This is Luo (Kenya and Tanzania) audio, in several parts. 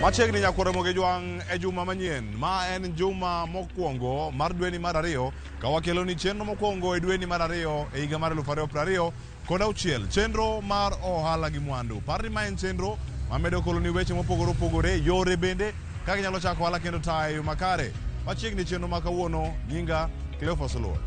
Machiegni nyakwar Ramogi Jwang' e juma manyien. Ma en juma mokwongo mar dweni mar ariyo ka wakeloni chenro mokwongo e dweni mar ariyo e higa mar 2026. Chenro mar ohala gi mwandu. Par ni ma en chenro mamedo koloni weche mopogore opogore, yore bende kaka inyalo chako ohala kendo tayo e yo makare. Machiegni chenro ma kawuono, nyinga Cleophas Oluoch.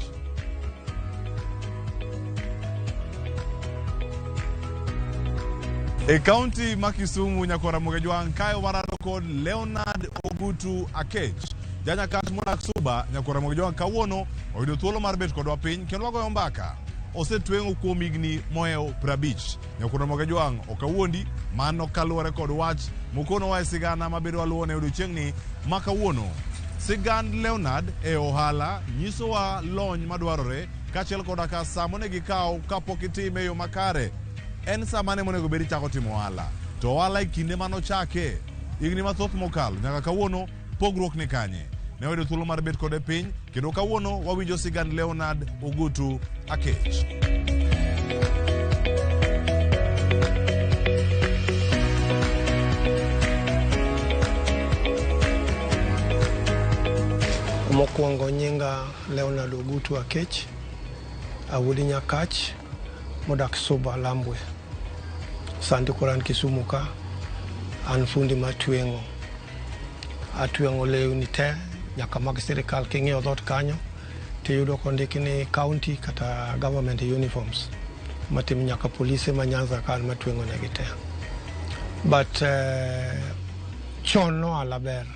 E kaunti ma Kisumu, nyakwar Ramogi Jwang' kae warado kod Leonard Ogutu Akech, janyakach modak Suba. Nyakwar Ramogi Jwang' kawuono oyudo thuolo mar bet kodwa piny kendo wagoyo mbaka. Osetweng'o kuom higni mohewo 50. Nyakwar Ramogi Jwang' ok awuondi, mano kaluwore kod wach mokonowa e sigana mabedo waluwone odiochieng'ni ma kawuono. Sigand Leonard e ohala nyisowa lony madwarore kaachiel koda ka sa monego ikaw kapok itime e yo makare. En sa mane monego bed ichako timo ohala? To ohala e kinde mane ochake higni mathoth mokalo nyaka kawuono pogruok ni kanye? Ne wayudo thuolo mar bet kode piny kendo kawuono wawinjo sigand Leonard Ogutu Akech. Mokwongo nyinga Leonard Ogutu Akech, awuod Nyakach modak Suba Lambwe. Sani koro an Kisumu ka, an fundi mar tweng'o. Atweng'o lewni te nyaka mag sirikal. King'iyo dhoot kanyo tiyudo kondik ni county kata government uniforms matim nyaka polise ma Nyanza ka an matweng'o negi te. But chon nohala ber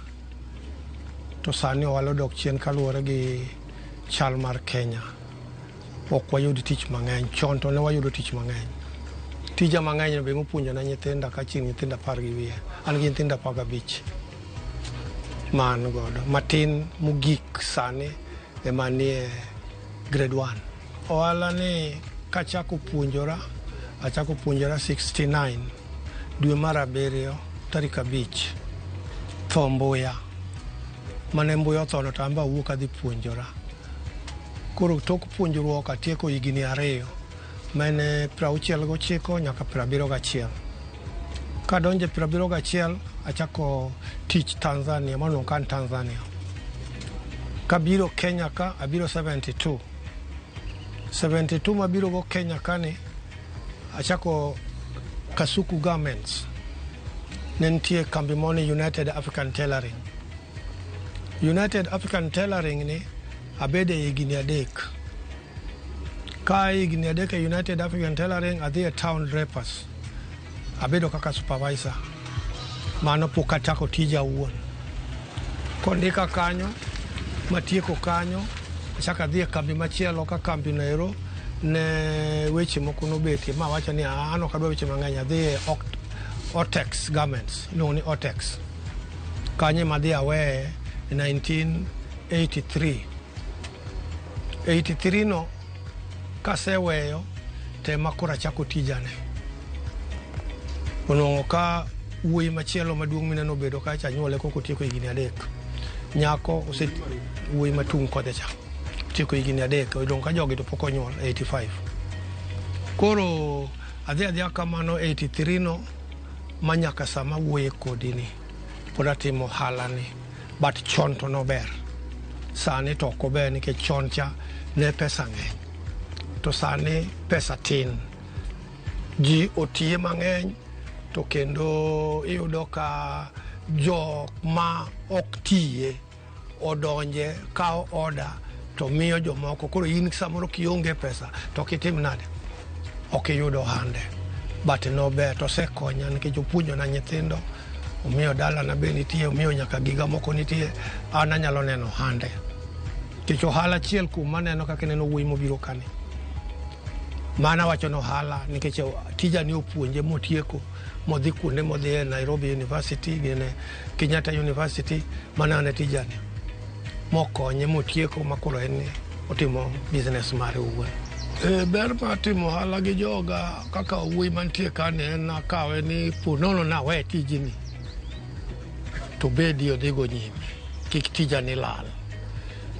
to sani ohala odok chien kaluwore gi chal mar Kenya. Ok wayud tich mang'eny. Chon to ne wayudo tich mang'eny. Tija mang'eny be mopuonjona nyithinda ka chieng' nyithindo apar gi wiye. An gi nyithindo 15 ma an godo. Matin mogik sani ema nie grade 1. Ohala ni kachako puonjora, achako puonjora 69 dwe mar abiriyo tarik 5 tho Mbuya. Mane Mbuya othono to an be awuok adhi puonjora. Koro tok puonjruok atieko higni 2 ma en 69 nyaka 71. Kadonjo e 71 achako tich Tanzania, mano ka an Tanzania. Kabiro Kenya ka abiro 72. 72 mabiro go Kenya ka ni achako Kasuku Garments. Ne nitie kambi moro ni United African Tailoring. United African Tailoring ni abede higni 3. Ka higni 3 e United African Tailoring adhi e Town Drapers. Abedo kaka supervisor. Mano pok achako tija awuon. Kondika kanyo, matieko kanyo, achako adhi e kambi machielo ka kambi no ero ne weche moko nobetie ma awacho ni an ok adwa weche mang'eny adhi e Otex Garments, iluongo ni Otex. Kanyo ema adhi aweye e 1983. 83 no kaseweyo to ema koro achako tijane. Onwang'o ka wuoyi machielo maduong' mineno obedo kacha anyuole kok otieko higni 3. Nyako ose wuoyi matung' kode cha otieko higni 3 odong' ka jogi to pok onyuol 85. Koro adhi adhiya kamano 83 no ma nyaka sama awuoye kodi ni pod atimo ohala ni but chon to nober. Sani to ok ober nikech chon cha ne pesa ng'eny to sani pesa tin. Ji otiye mang'eny to kendo iyudo ka jok ma ok tiye odonje kawo order to miyo jomoko. Koro in samoro kionge pesa to ok itim nade? Ok iyud ohande. But nober to osekonya nikech opuonjona nyithindo, omiyo dalana be nitie, omiyo nyaka giga moko nitie, an anyalo neno ohande. Nikech ohala achiel kuom maneno kaka ineno wuoyi mobiro kani. Mano awacho ni ohala nikech tija ni opuonje motieko modhi kuonde modhiye Nairobi University gine Kenyatta University mano an e tijani mokonye motieko ma koro en otimo business mare owuon. Ber mar timo ohala gi joga kaka wuoyi mantie kani en akawe ni po nono nawe tijni to obedi odhigo nyime kik tijani lal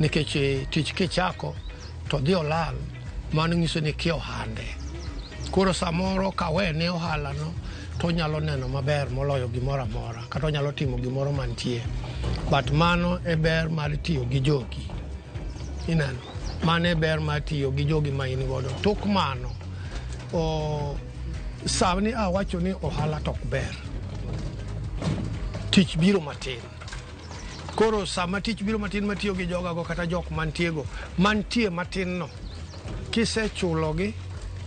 nikech tich kichako to dhi olal mano nyiso ni ikia ohande. Koro samoro kawene ohalano to onyalo neno maber moloyo gimoro amora kata onyalo timo gimoro mantie. But mano e ber mar tiyo gi jogi. Ineno? Mano e ber mar tiyo gi jogi ma in godo. Tok mano, sani awacho ni ohala to ok ber. Tich biro matin. Koro sama tich biro matin matiyo gi jogago kata jok mantiego, mantie matin no, kisechulogi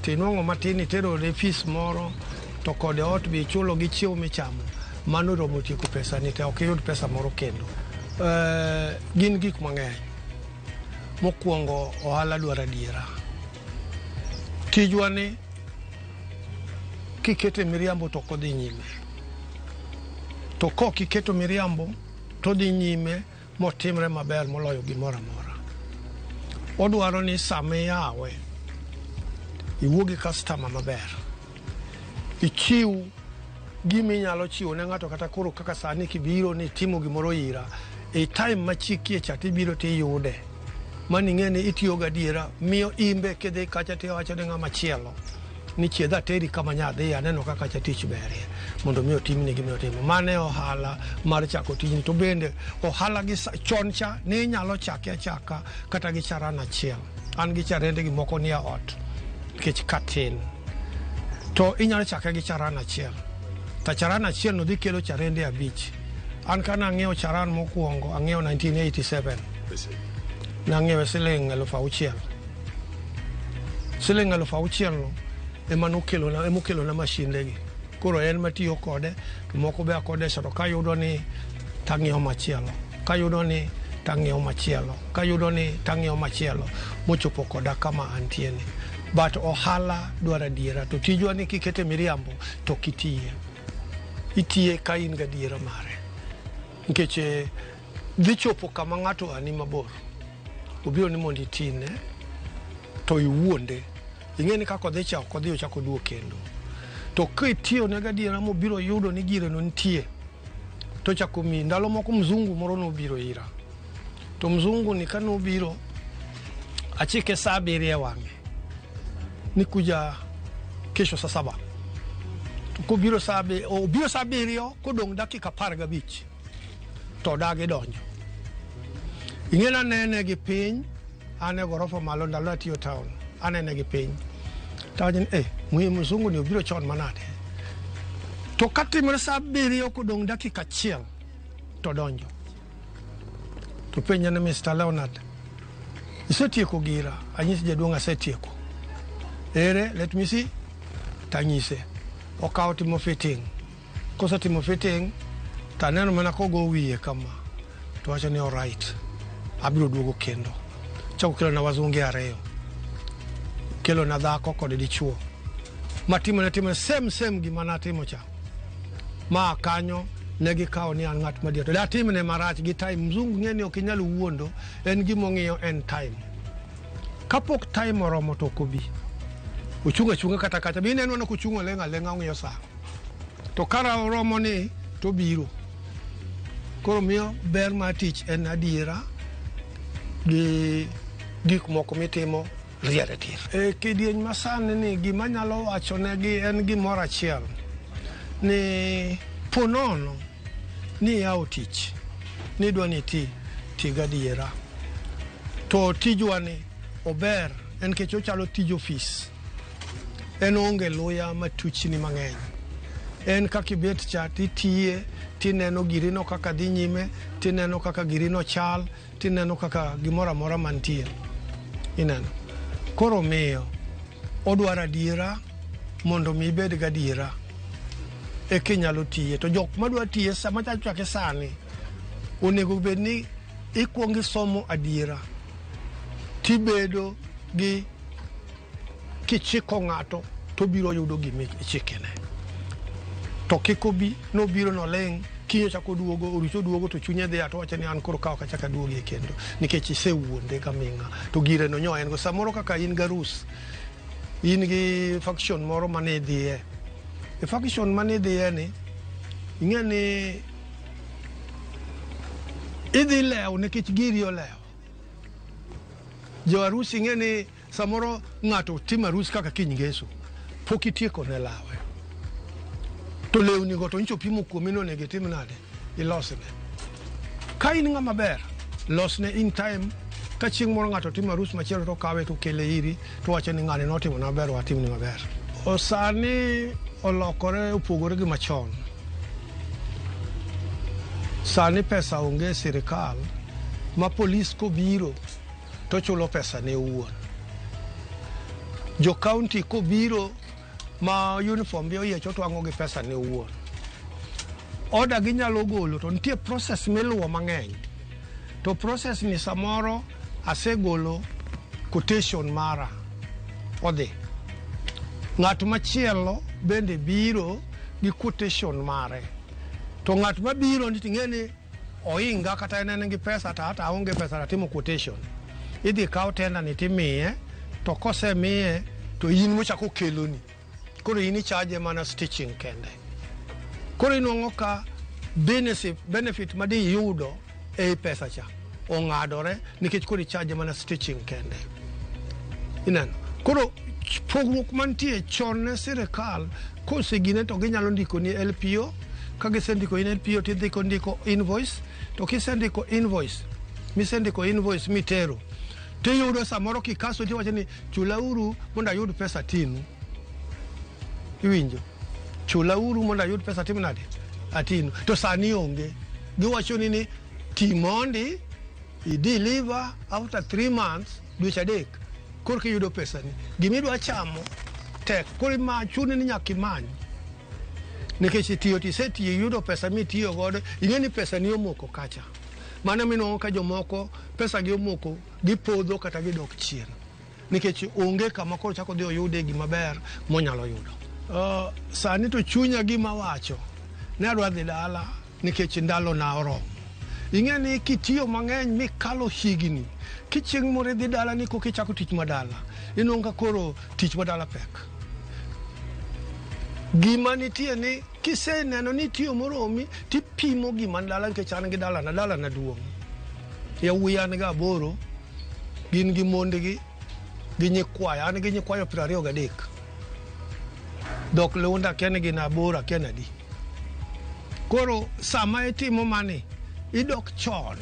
tinwang'o matin itero ne fees moro to kod ot be ichulo gi chiemo michamo, mano romo tieko pesa ni te ok iyud pesa moro kendo. Gin gik mang'eny. Mokwongo ohala dwaro adiera. Tijwa ni kikete miriambo to ok odhi nyime. To kok iketo miriambo to odhi nyime motimre maber moloyo gimoro amora. Odwaro ni sama iyawe, iwuo gi customer maber. Ichiw gima inyalo chiwo ne ng'ato kata koro kaka sani kibiro ni itimo gimoro ira, e time machikie cha tibiro tiyude. Mano ing'e ni itiyo gadiera miyo imbe kidhi kacha tiwacho ne ng'ama chielo ni chiedha ateri kama nyadhiye aneno ka kacha tich berie mondo mi otimni gima otimo. Mano e ohala mar chako tijni. To bende ohala gi chon cha ne inyalo chake achaka kata gi charan achiel. An gi charende gi moko nie ot nikech katin. To inyalo chake gi charan achiel. To charan achiel no dhi kelo charende 5. An ka nang'iewo charan mokwongo, ang'iewo 1987. Nang'iewe siling 6,000. Siling 6,000 no ema nokelona, ema okelona mashinde gi. Koro en matiyo kode, to moko be akodesha to kayudo ni tang'iewo machielo. Kayudo ni tang'iewo machielo. Kayudo ni tang'iewo machielo. Mochopo koda kama antie ni. But ohala dwaro adiera. To tijwa ni kikete miriambo to ok itiye. Itiye ka in gadiera mare. Nikech dhi chopo kama ng'ato ani mabor. Obiro ni mondo itine to iwuonde. Ing'e ni kaka odhi cha ok odhi ochako oduogo kendo. To kitiyo ne gadiera mobiro yudo ni gire no nitie to ochako miyi. Ndalo moko mzungu moro nobiro ira. To mzungu ni ka nobiro achike saa 7 e wang'e ni kuja kesho saa 7. To kobiro saa obiro saa 7 kodong' dakika 15 to odagi donjo. Ing'e ni anene gi piny, an e gorofa malo ndalo atiyo town, anene gi piny. Tawacho ni mzungu ni obiro chon manade. To katimore saa 7 kodong' dakika 1 to donjo. To penja ni Mr. Leonard, isetieko gira? Anyisi jaduong' asetieko. Ere, let me see. Tanyise. Okawo timo fitting. Kosetimo fitting, taneno mana kogo wiye kama. To wacho ni alright, abiro duogo kendo. Chako kelo na wazunge 2. Kelo na dhako kod dichuo. Matimo ne timo same gima natimo cha. Ma kanyo ne gikawo ni an ng'at madier. To datimne marach gi time. Mzungu ng'e ni ok inyal wuondo, en gimong'iyo en time. Kapok time oromo to ok obi. Ochung' achunga kata kacha. Be ineno mana kochung' oleng' aleng'a ong'iyo sa. To kara oromo ni to obiro. Koro miyo ber mar tich en adiera gi gik moko mitimo riere tir. E kidieny masani ni gima anyalo wacho negi en gimoro achiel. Ni po nono ni iyawo tich, ni idwa ni iti, ti gadiera. To tijwa ni ober en nikech ochalo tij ofis. En onge luya matuchni mang'eny. En kaka ibet cha titiye, tineno girino kaka dhi nyime, tineno kaka girino chal, tineno kaka gimoro amora mantie. Ineno. Koro miyo odwaro adiera mondo mi ibed gadiera eka inyalo tiye. To jok madwa tiye sama chake sani onego bed ni ikuongo isomo adiera tibedo gi kichiko ng'ato to biro yudo gima ichikene. To kik obi nobiro noling' kiny ochako oduogo orucho oduogo to chunye dhi to wacho ni an koro ka ok achak aduogie kendo nikech isewuonde gaming'a to gire no nyo en go. Samoro kaka in garus in gi faction moro mane idhiye. E faction mane idhiye ni ing'e ni idhi lewo nikech giri olewo. Jo arus ing'e ni samoro ng'ato timo arus kaka kiny ngeso pok itieko ne lawe. To lewni go to nyocha opimo kuomi ni onego itim nade? Ilosne. Ka in ng'ama ber, losne in time. Ka chieng' moro ng'ato timo arus machielo to okawe to okele iri to wacho ni ng'ani notimona maber, watimne maber. O sani olokore opogore gi machon. Sani pesa onge e sirikal ma polis kobiro to chulo pesa ne owuon. Jo county kobiro ma uniform gi oyiech otwang'o gi pesa ne owuon. Order ginyalo golo to nitie process miluwo mang'eny. To process ni samoro asegolo quotation mara odhi. Ng'at machielo bende biro gi quotation mare. To ng'at mabiro ni ting'e ni oinga kata en en gi pesa to ata aonge pesa to atimo quotation. Idhi kaw tender ni timiye to kosemiye to in mochako okeloni. Koro in ichaje mana stitching kende. Koro inuang'o ka benefit ma di yudo ei pesa cha ong'adore nikech koro ichaje mana stitching kende. Ineno? Koro pogruok mantie chon ne sirikal kosegine to ginyalo ndiko ni LPO, ka gisendiko in LPO tidhi ndiko invoice, to kisendiko invoice, misendiko invoice mitero, tiyudo samoro kikaso tiwacho ni chulauru mondo ayud pesa tinu. Iwinjo? Chulauru mondo ayud pesa tim nade? Atinu. To sani onge. Giwacho ni ti mondi i deliver after 3 months, dweche adek, korka iyudo pesani. Gimidwa chamo tek, koro ma chuni ni nyaka imany. Nikech tiyo tisetiyo iyudo pesa mitiyo godo, ing'e ni pesa ni omoko kacha. Mano minuang'o ka jomoko pesa gi omoko, gipodho kata gidok chien. Nikech onge kama koro chako dhi oyude gima ber monyalo yudo. Sani to chunya gima wacho, ne adwa dhi dala nikech ndalo na oromo. Ing'e ni kitiyo mang'eny mikalo higni, kichieng' moro idhi dala ni koka ichako tich madala, inuang'o ka koro tich madala pek. Gima nitie ni kiseneno ni itiyo moromi, tipimo gima dala nikech an gi dalana, dalana duong'. Yawuoyi an ga aboro, gin gi mondgi, gi nyikwaya, an gi nyikwayo 23. Dhok Lunda akia ni gin aboro akia ni adi. Koro sama itimo mani, idok chon.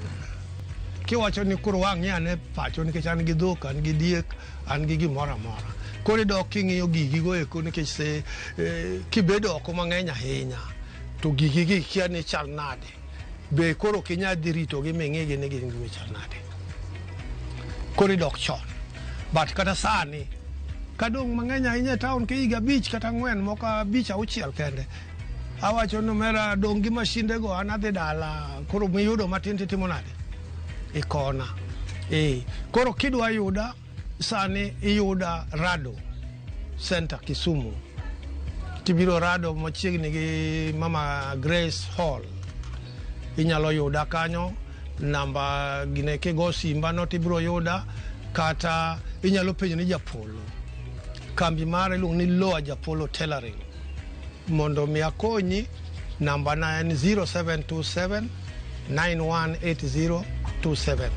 Kiwacho ni koro wang'i ane pacho nikech an gi dhok, an gi diek, an gi gimoro amora. Koro idok king'iyo gigi go eko nikech se, kibedo oko mang'eny ahinya, to gigi gi kia ni chal nade. Be koro ok inyal dhi ritogi ming'igi ni gin gima chal nade. Koro idok chon. But kata sani, kadong' mang'eny ahinya e town ka higa 5 kata 4 moko 5 6 kende. Awacho ni omera dong' gi mashinde go an adhi dala koro miyudo matin titimo nade? Ikona. Koro kidwa yuda sani iyuda Rado Center Kisumu. Tibiro Rado machiegni gi Mama Grace Hall. Inyalo yuda kanyo, namba gine kigo simba no tibiro yuda, kata inyalo penjo ni Japolo. Kambi mare iluongo ni Loa Japolo Tailoring. Mondo mi akonyi, namba na en 0727 918027.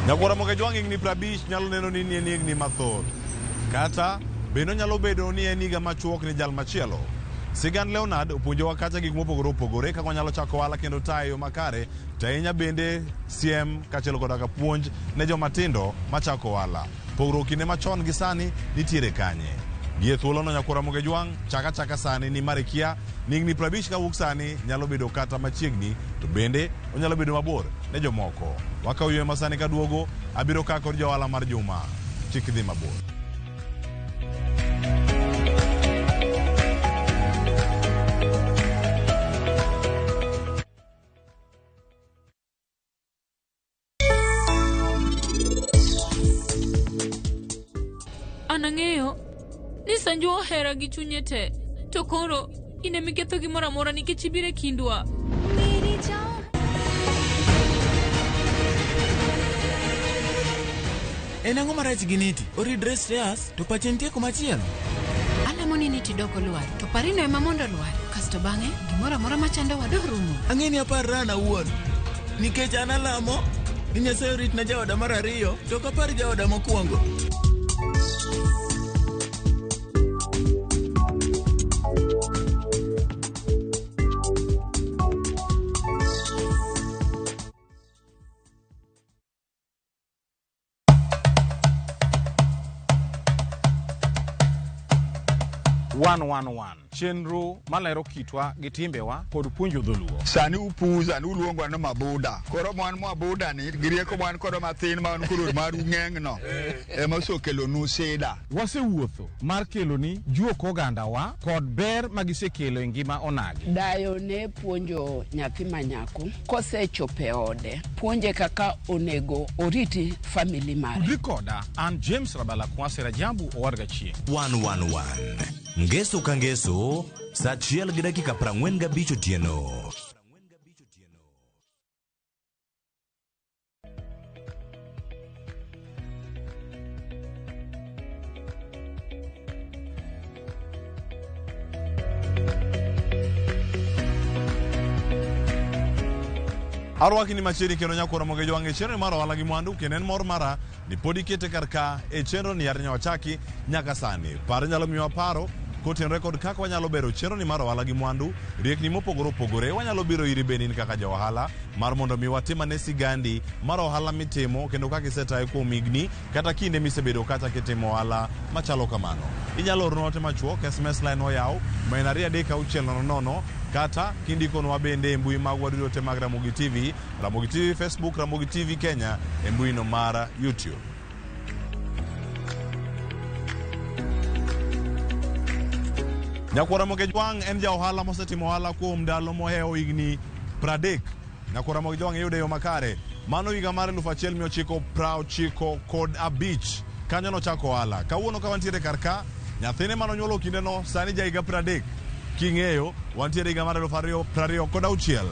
Nyakwara Mogejwang' higni 50 nyalo neno ni en higni mathoth. Kata bende onyalo bedo ni en higa machuok ne jal machielo. Sigand Leonard opuonjowa kacha gik mopogore opogore kaka wanyalo chako ohala kendo tayo e yo makare, to ahinya bende siem kaachiel koda ka puonj ne joma tindo machako ohala. Pogruok kinde machon gi sani nitiere kanye? Gi e thuolono nyakwara Mogejwang' chaka chaka sani ni mar ikia ni higni 50 kawuok sani nyalo bedo kata machiegni to bende onyalo bedo mabor ne jomoko. Wakawo yweyo masani kaduogo, abiro ka kod ja ohala mar juma. Kik idhi mabor. An ang'eyo ni Sanju ohera gi chunye te, to koro in ema iketho gimoro amora nikech ibiro e kindwa. En ang'o marach gi Niti? Oridre stairs to pache nitie kumachielo. Alamo ni Niti dok olwar, to parino ema mondo olwar. Kasto bang'e, gimoro amora machandowa dorumo. Ang'e ni aparra an awuon. Nikech an alamo ni Nyasaye oritna jaoda mar ariyo to ok apar jaoda mokwongo. One one one chenro malero kitwa gi timbewa kod puonjo dholuo. Sani upuza ni uluongwa ni mabuda. Koro mwan mabuda ni gi rieko mwan kodo mathin ma wan koro maru ng'eng' ema osekelonu sida. Wasewuotho mar keloni juok ogandawa kod ber magisekelo e ngima onagi. Dayo ne puonjo nyathi manyako kosechopo e ode, puonje kaka onego oriti family mare. Tudri koda an James Rabala Kwase Rajabu owadga chieng'. 111 Ngeso ka ngeso saa 1:45 otieno. Arwaki ni machiegni kendo nyakora mogejo wang' e chenro mar ohala gi mwandu kendo en mor mara ni pod ikete kar ka e chenro ni yar nyawachaki nyaka sani. Par nyalo miyowa paro kotenore kod kaka wanyalo bero chenro ni mar ohala gi mwandu, riekni mopogore opogore. Wanyalo biro iri bende in kaka ja ohala mar mondo mi watim ane sigandi mar ohala mitimo kendo kaka isetaye kuom higni kata kinde misebedo kata kitimo ohala machalo kamano. Inyalo ornwa ote machuok, SMS line oyaw ma en 23600, kata kindikonwa bende e mbui magwa duto te mag Ramogi TV, Ramogi TV Facebook, Ramogi TV Kenya e mbui no mar YouTube. Nyakwar Ramogi Jwang' en ja ohala mosetimo ohala kuom ndalo mohewo higni 30. Nyakwar Ramogi Jwang' iyude e yo makare. Mano higa mar 1995 kanyo nochako ohala. Kawuono ka wantiere kar ka, nyathine manonyuolo kindeno sani ja higa 30. King'eyo, wantiere higa mar 2026.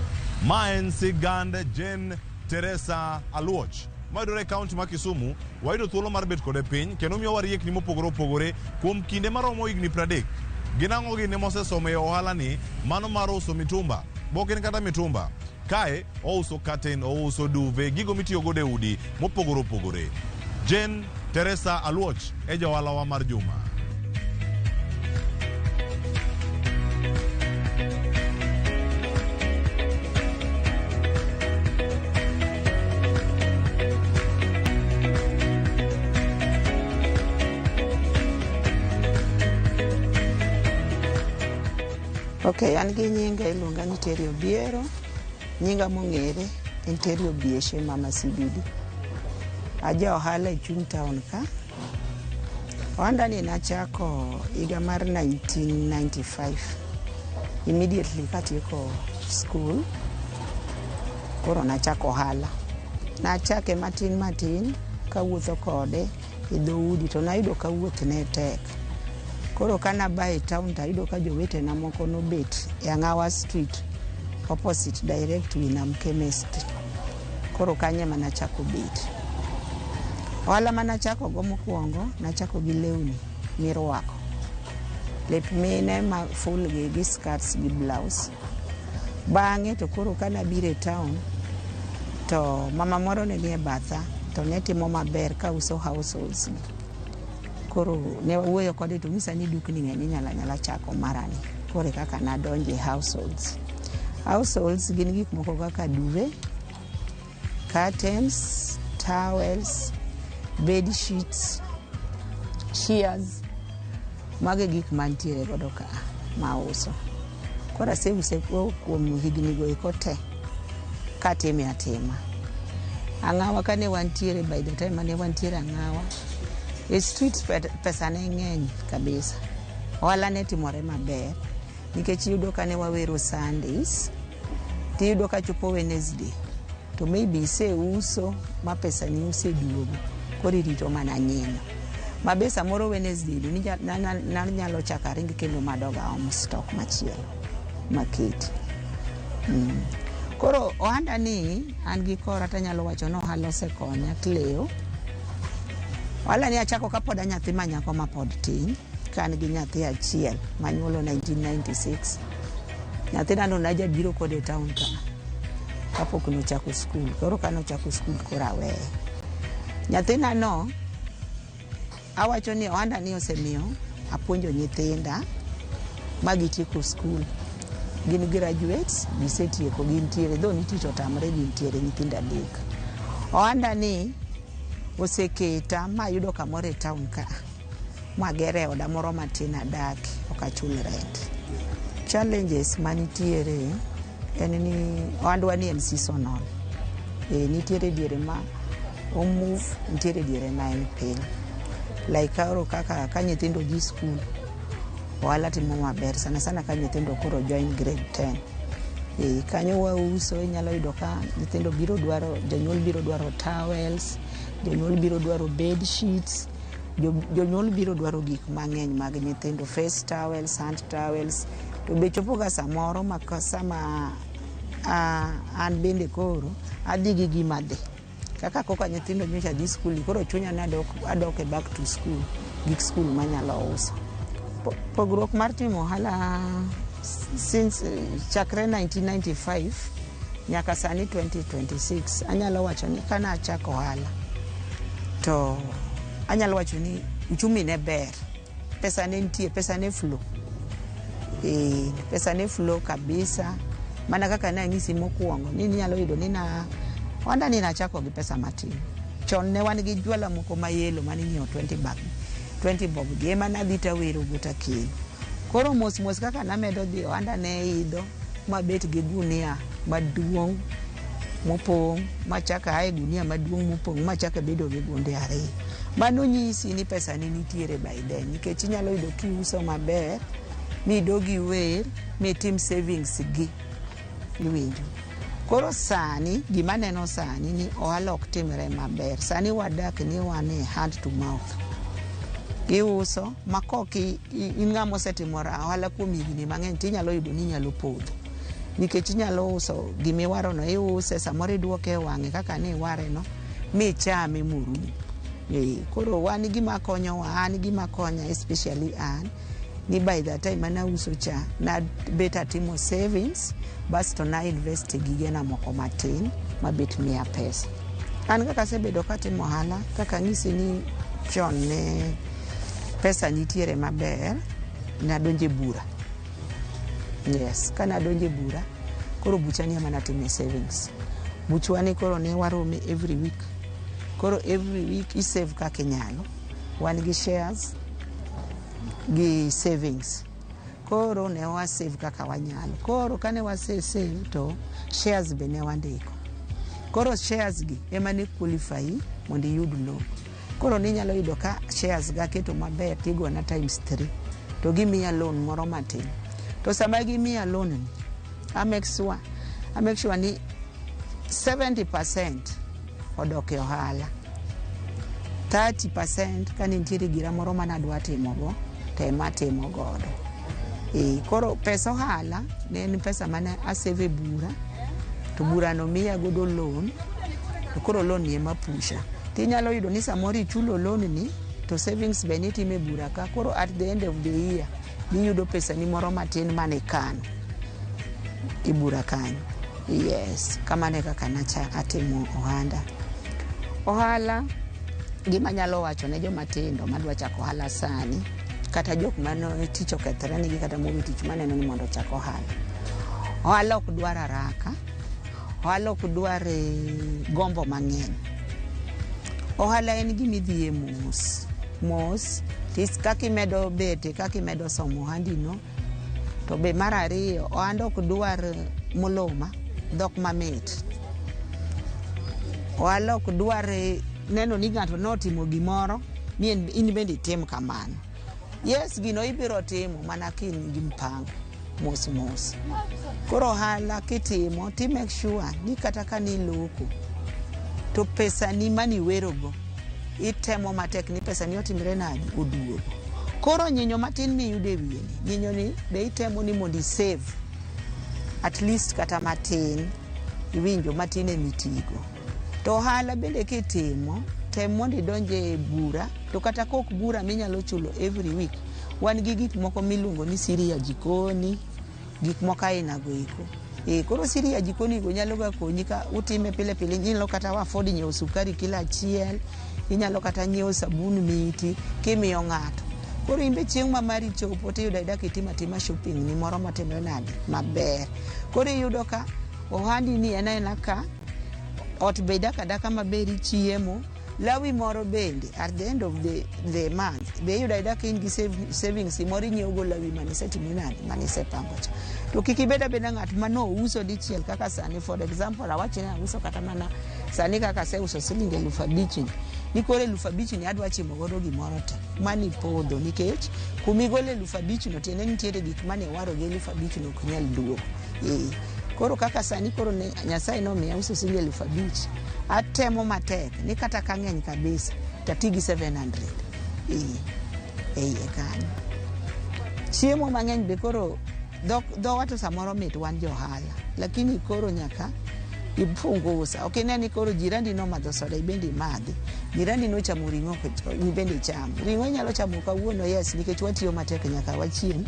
Ma en sigand Jane Teresa Aluoch mayudore e kaunti ma Kisumu. Wayudo thuolo mar bet kode piny kendo miyowa riekni mopogore opogore kuom kinde maromo higni 30. Gin ang'o gini mosesomo e ohala ni mano mar uso mitumba? Bok en kata mitumba. Kae ouso curtain, ouso duvet, gigo mitiyo godo e udi mopogore opogore. Jane Teresa Aluoch e jaohalawa mar juma. Ok, an gi nyinga iluonga ni Terry Obiero. Nyinga mong'ere en Terry Obieshe Mama CBD. Aja ohala e chuny town ka. Ohanda ni nachako higa mar 1995. Immediately katieko school, koro nachako ohala. Nachake matin matin kawuotho kode e dhoudi to nayudo ka wuoth ne tek. Koro kanaba e town tayudo ka jowetena moko nobet e Ang'awa Street opposite direct Winam Chemist. Koro kanyo ema nachako bet. Ohala manachako go mokwongo, nachako gi lewni mirwako. Lep mine ma full gi skirts gi blouse. Bang'e to koro kanabiro e town, to mama moro ne nie batha to ne timo maber kauso households gi. Koro ne wawuoyo kode to onyisa ni dukni ng'eny inyalo anyala chako marani. Koro e kaka nadonjo e households. Households gin gik moko kaka duvet, curtains, towels, bed sheets, shears. Mago e gik mantiere godo ka mauso. Koro aseuse kuom higni go eko te katime atima. Ang'awa kane wantiere, by the time mane wantiere Ang'awa e street, pesa ne ng'eny kabisa. Ohala ne timore maber nikech iyudo kane wawero Sundays, tiyudo ka chopo Wednesday to maybe iseuso ma pesa ni oseduogo, koro irito mana nyinyo. Ma be samoro Wednesday no nanyalo chako aring kendo madog aom stock machielo maketi. Koro ohanda ni an gi kora tanyalo wacho ni ohala osekonya Cleo. Ohala ni achako kapod a nyathi ma nyako mapod tin, ka an gi nyathi achiel manyuolo 1996. Nyathina no najabiro kode e town ka. Kapok nochako skul. Koro ka nochako skul koro aweye. Nyathina no, awacho ni ohanda ni osemiyo apuonjo nyithinda ma gitieko skul. Gin graduates, gisetieko, gintiere, though ni tich otamre, gintiere nyithindo 3. Ohanda ni oseketa mayudo kamoro e town ka, magere oda moro matin adake, ok achul rent. Challenges manitiere en ni ohandwa ni en seasonal. Nitiere diere ma o move, nitiere diere ma en piny. Like koro kaka ka nyithindo dhi skul, ohala timo maber sana sana ka nyithindo koro join grade 10. Kanyo wauso, inyalo yudo ka nyithindo biro dwaro, jonyuol biro dwaro towels, jonyuol biro dwaro bed sheets, jonyuol biro dwaro gik mang'eny mag nyithindo, face towels, hand towels. To be chopo ga samoro ma sama an bende koro adhi gi gima dhi. Kaka koka nyithindo nyocha dhi skul, koro chunya ni adok e back to school, gik skul manyalo uso. Pogruok mar timo ohala since chakre 1995 nyaka sani 2026, anyalo wacho ni kana achako ohala to anyalo wacho ni uchumi ne ber, pesa ne nitie, pesa ne flow, pesa ne flow kabisa. Mana kaka ne anyisi mokwongo ni inyalo yudo ni na ohanda ni nachako gi pesa matin. Chon ne wan gi jwala moko ma yellow mane inyiewo 20 bag, 20 bob gi ema nadhi tawero go takelo. Koro mos mos kaka namedo dhi, ohanda ne idho mabet gi gunia maduong' mopong', machako ae gunia maduong' mopong' machako abedo gi gunde 2. Mano nyisi ni pesa ne nitiere by then, nikech inyalo yudo kiuso maber midog iwer mitim savings gi iwinjo. Koro sani gima neno sani ni ohala ok timre maber. Sani wadak ni wan e hand to mouth. Iuso ma kok in ng'ama osetimo ohala kuom higni mang'eny, tinyalo yudo ni inyalo podho. Nikech inyalo uso gimiwaro no, iuse samoro iduoke e wang'e kaka niware no michame morum. Koro wan gima konyowa, an gima konya, especially an, ni by the time mane auso cha, nabet atimo savings, basto na invest e gigena moko matin mabet miya pesa. An kaka asebedo katimo ohala, kaka anyisi ni chon ne pesa nitiere maber, nadonjo e bura. Yes, kanadonjo e bura, koro buchani ema natime savings. Buchwa ni koro ne warome every week. Koro every week i save kaka inyalo. Wan gi shares gi savings. Koro ne wa save kaka wanyalo. Koro kane wase save to shares be ne wandiko. Koro shares gi ema ne qualify mondo iyud loan. Koro ninyalo yudo ka shares ga aketo maber tigona times 3 to gimiya loan moro matin. To sama gimiya loan ni, I make sure ni 70% odok e ohala. 30% ka nitiere gira moro manadwa timogo to ema atimo godo. Koro pesa ohala ne en pesa mane asave e bura, to burano miya godo loan, to koro loan ni ema pusha. Tinyalo yudo ni samoro ichulo loan ni to savings be nitimo e bura ka, koro at the end of the year iyudo pesani moro matin mane ikano e bura kanyo. Yes, kamano e kaka nacha atimo ohanda. Ohala, gima anyalo wacho ne joma tindo madwa chako ohala sani, kata jok mane tich okethore negi kata mowe tich maneno ni mondo ochak ohala. Ohala ok dwar haraka, ohala ok dwar gombo mang'eny. Ohala en gima idhiye mos mos, kaka imedo bet e kaka imedo somo ohandi no. To be mar ariyo, ohanda ok dwar muluma, dhok mamit. Ohala ok dwar neno ni ng'ato notimo gimoro ni in bende itim kamano. Yes, gino ibiro timo mana ka in gi mpango mos mos. Koro ohala kitimo ti make sure ni kata ka niloko to pesani maniwerogo itemo matek ni pesani otimre nadi, oduogo. Koro nyinyo matin miyudo e wiye ni, nyinyo ni be itemo ni mondo i save at least kata matin, iwinjo, matin emitigo. To ohala bende kitimo, tem mondo idonj e bura, to kata kok bura minyalo chulo every week, wan gi gik moko miluongo ni siria jikoni, gik moko aina go eko. Koro siri ya jikoni go nyalo ga konyi ka utime pile pile, inyalo kata afford nyiewo sukari kilo achiel, inyalo kata nyiewo sabun miti kimiyo ng'ato. Koro imbe chieng' ma mari chopo tiyudo ayuda kitimo atima shopping ni moro matimre nade maber. Koro iyudo ka ohandi ni en aena ka ot be idak adaka maber, ichiemo lawi moro bende at the end of the month be iyudo ayuda ka in gi savings moro, inyiewo go lawi manisetimo nade manisepango cha. To kik ibed abeda ng'at manouso dichiel kaka sani. For example, awach ni auso kata mana sani kaka aseuso siling 5,000 ni, ni koro 5,000 ni adwa chimo godo gimoro te mani podho, nikech kumigolo 5,000 no tiende nitiere gik mane iwaro gi 5,000 no ok nyal duogo. Koro kaka sani koro ne Nyasaye nomiya uso siling 5,000, atemo matek ni kata ka ng'eny kabisa tati gi 700 e iye kanyo. Chiemo mang'eny be koro dhowa to samoro mit wan johala, lakini koro nyaka ipungusa. Ok ine ni koro jirandi nomadho soda ibende imadhi, jirandi nochamo ring'o ibende icham ring'o. Inyalo chamo kawuono, yes, nikech watiyo matek nyaka wachiem,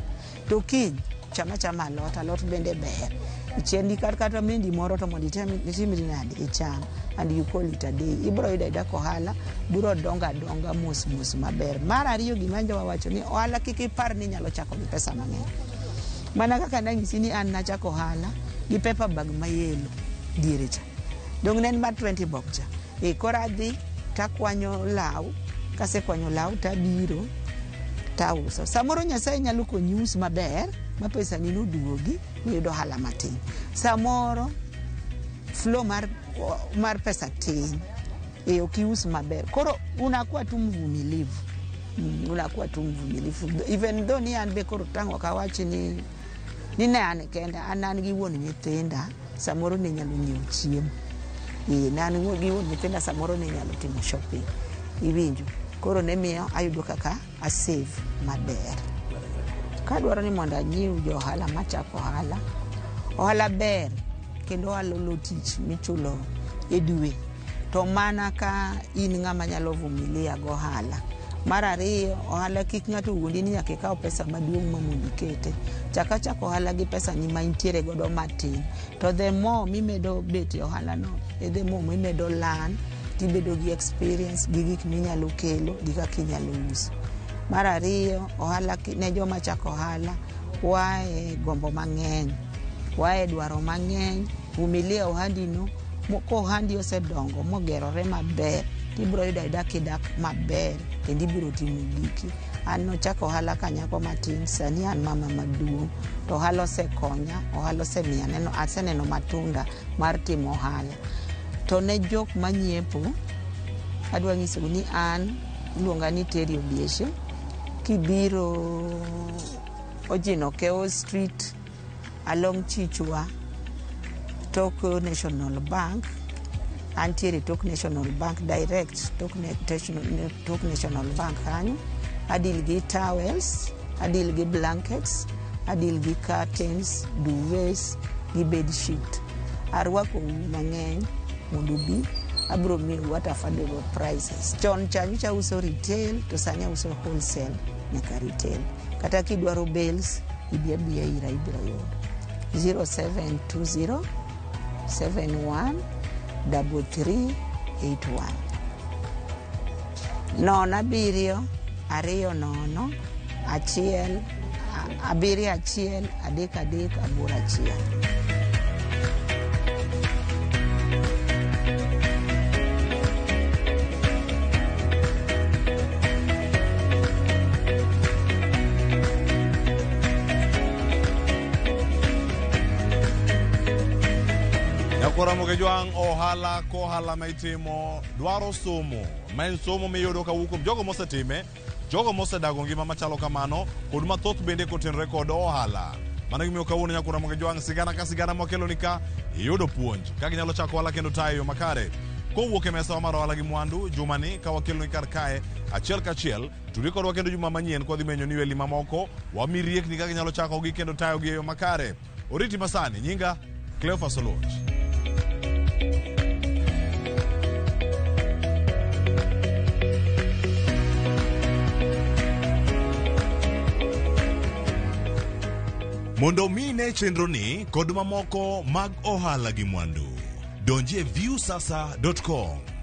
to kiny chama chama alot, alot bende ber. Ichiendi kata mendi moro to mondo itimri nade icham, and you call it a day. Ibiro yudo ayuda ka ohala biro dongo adonga mos mos maber. Mar ariyo, gima njowa wacho ni ohala kik ipar ni inyalo chako gi pesa mang'eny. Mana kaka nanyisi ni an nachako ohala gi paper bag mayelo diere cha, dong ne en mar 20 bob cha. Koro adhi takwanyo law, kasekwanyo law tabiro tauso. Samoro Nyasaye nyalo konyi us maber ma pesa ni noduogi miyud ohala matin. Samoro flow mar pesa tin, ok ius maber. Koro unakuwa tu mvumilivu. Unakuwa tu mvumilivu. Even though ni an be koro tang' ok awach ni ne an kenda, an gi wuon nyithinda, samoro ne nyalo nyiewo chiemo. Ne an gi wuon nyithinda, samoro ne nyalo timo shopping. Iwinjo? Koro ne miyo ayudo kaka a save maber. Kadwaro ni mondo anyiew jo ohala machako ohala, ohala ber kendo ohala olo tich michulo e dwe. To mana ka in ng'ama nyalo vumilia go ohala. Mar ariyo, ohala kik ng'ato wuondi ni nyaka ikaw pesa maduong' ma mondo ikete. Chak achaka ohala gi pesa ni ma intiere godo matin. To the more mimedo bet e ohala no, e the more mimedo learn, tibedo gi experience gi gik minyalo kelo gi kaka inyalo uso. Mar ariyo, ohala ne joma chako ohala, wae gombo mang'eny, wae dwaro mang'eny, vumilia ohandi no, kohandi osedongo mogerore maber, tibiro yudo ayuda kidak maber kendo ibiro timo giki. An nochako ohala ka nyako matin, sani an mama maduong', to ohala osekonya, ohala osemiya neno, aseneno matunda mar timo ohala. To ne jok manyiepo, adwa nyisou ni an iluonga ni Terry Obieshe, kibiro Ojino Keo Street along Chichwa, tok National Bank, antiere tok National Bank direct, tok National Bank kanyo. Adil gi towels, adil gi blankets, adil gi curtains, duvets, gi bed sheet. Arwakou mang'eny mondo ubi, abiro miyou at affordable prices. Chon cha nyocha auso retail, to sani auso wholesale nyaka retail. Kata kidwaro bales, ibi abiya ira ibiro yudo. 0720 71 3381 0 7 2 0 1 7 1 3 3 8 1. Nyakwara Jwang' ohala kohala ma itimo dwaro somo, ma en somo miyudo kawuok kuom jogo mosetime, jogo mosedago ngima machalo kamano, kod mathoth bende kotenore kod ohala. Mano gimiyo kawuono Nyakwara Jwang' sigana ka sigana mwakeloni ka iyudo puonj kaka inyalo chako ohala kendo tayo e yo makare. Kowuok e mesawa mar ohala gi mwandu jumani ka wakeloni kar kae achiel kachiel, tudi kodwa kendo juma manyien kwadhi menyo ni weli mamoko wami riekni kaka inyalo chakogi kendo tayogi e yo makare. Oriti masani, nyinga Cleophas Oluoch. Mondo mi ine chenroni kod mamoko mag ohala gi mwandu, donjie viusasa.com.